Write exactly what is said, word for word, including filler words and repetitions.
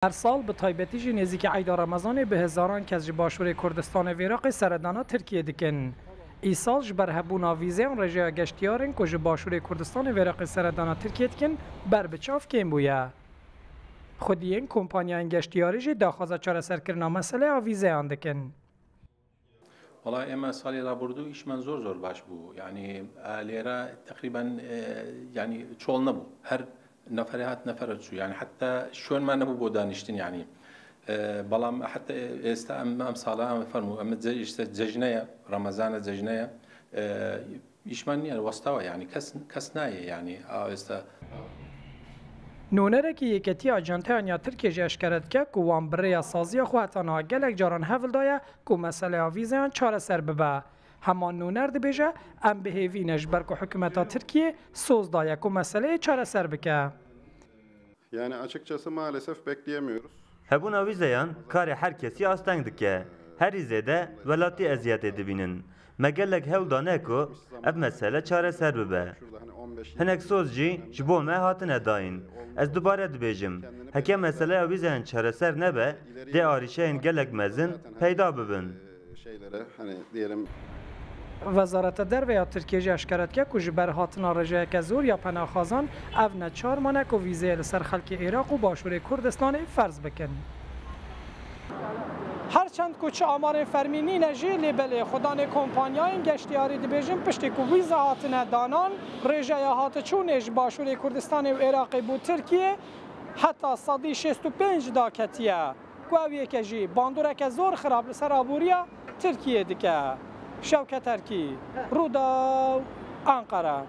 Her sal, bi taybetî jî nêzîkî Eyda Remezanê, bi hezaran kes ji başûrê Kurdistanê û Iraqê seredana Tirkiyê dikin. Îsal ji ber hebûna vîzeyan rêjeya geştiyarên ku ji başûrê Kurdistanê û Iraqê seredana Tirkiyê dikin, ber bi çav kêm bûye. Xwediyên kompanyayên geştiyarî jî daxwaza çareserkirina meseleya vîzeyan dikin. وەڵا ئێمە ساڵی ڕابردوو ئیشمان زۆر زۆر باش بوو، یانی لێرە تەقریبەن یانی چۆڵ نەبوو، هەر نەفەرێ هات نەفەرە چوو، یانی حتا شوێنمان نەبوو بۆ دانیشتن یانی. بەڵام حتا ئێستا ئەم ئەم ساڵە ئەمە فەرموو ئەمە جەژنەیە، ڕەمەزانە جەژنەیە، ئیشمان نییە وەستاوە، یانی کەس کەس نایە یانی ئاو ئێستا. Nûnerekî Yeketiya Ajanteyan ya Tirkiyê jî eşkere dike ku wan bi rêya saziya xwe heta niha gelek caran hewl daye ku meseleya vîzeyan çareser bibe. Hema nûner dibêje, em bi hêvî ne ji ber ku hikûmeta Tirkiyê soz daye ku meseleyê çareser bike. Yani açıkçası maalesef bekleyemiyoruz. Hebûna vîzeyan karê her kesî asteng dike. Herî zêde welatî eziyetê dibînin. Me gelek hewl dane ku ev mesele çareser bibe. Hinek soz jî ji bo me hatine dayîn. Ez dubare dibêjim, heke meseleya vîzeyan çareser nebe, dê arîşeyên gelek mezin peyda bibin. Şeylere hani diyelim Wezareta Derve ya Tirkiyê jî eşkere dike ku ji ber hatina rêjeyeke zor ya penaxwazan, ev neçar mane ku vîzeyê li ser xelkê Iraq û Başûrê Kurdistanê ferz bikin. Her çend ku çi amarên fermî nîne jî, lê belê xwedanê kompanyayên geştiyarî dibêjin, piştî ku vîze hatine danan, rêjeya hatiçûnê ji Başûrê Kurdistanê û Iraqê bo Tirkiyê heta sedî şêst û pênc daketiye, ku ew yeke jî bandoreke zor xirab li ser aboriya Tirkiyê dike. Şewket Erkî, Rûdaw, Anqara.